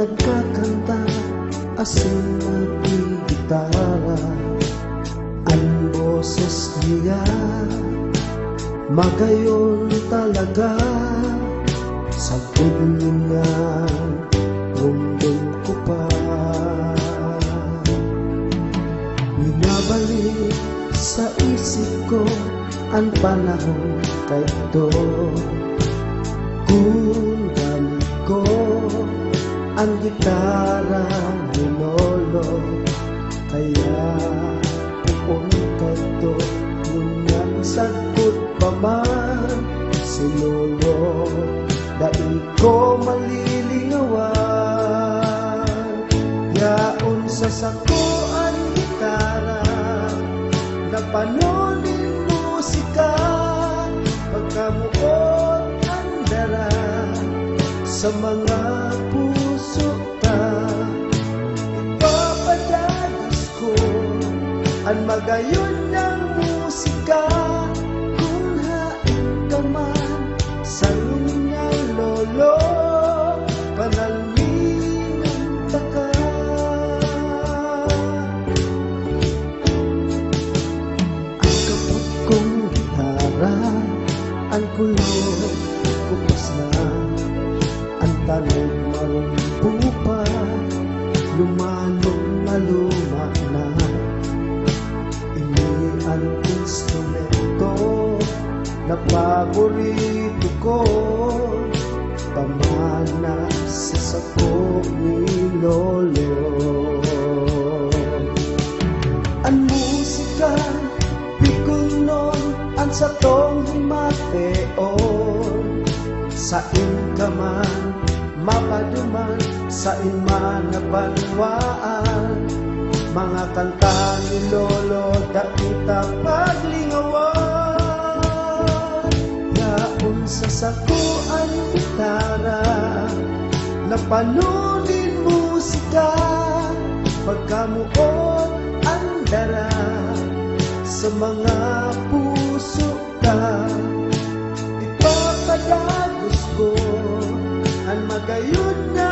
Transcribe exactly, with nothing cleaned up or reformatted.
Nagkakanta asin naggigitara, an boses niya magayon talaga. Sagkod ngunyan, rumdom ko pa. Binabalik sa isip ko an panahon kaidto, kun gamit ko an gitara ni Lolo. Kaya poon kaidto, ngunyan sagkod pa man si Lolo, dai ko malilingawan. Yaon sa sako an gitara, napano nin musika, pagkamoot an dara sa mga puso ta. Ipapadagos ko an magayon niyang musika, kun haen ka man sa ngunyan, Lolo, panalminan taka. An kapot kong gitara, an kulog kupas na, an tanog marumpo pa, lumanog na luma na. Ini an instrumento na paborito ko, pamana sa sako ni Lolo. An musika, pikon nun an satong himateon. Saen ka man mapaduman, saen man na banwaan, mga kanta ni Lolo, dai ta paglingawan. Yaon sa sako an gitara, napano nin musika, pagkamoot an dara sa mga puso ta. Ipapadagos ko an magayon na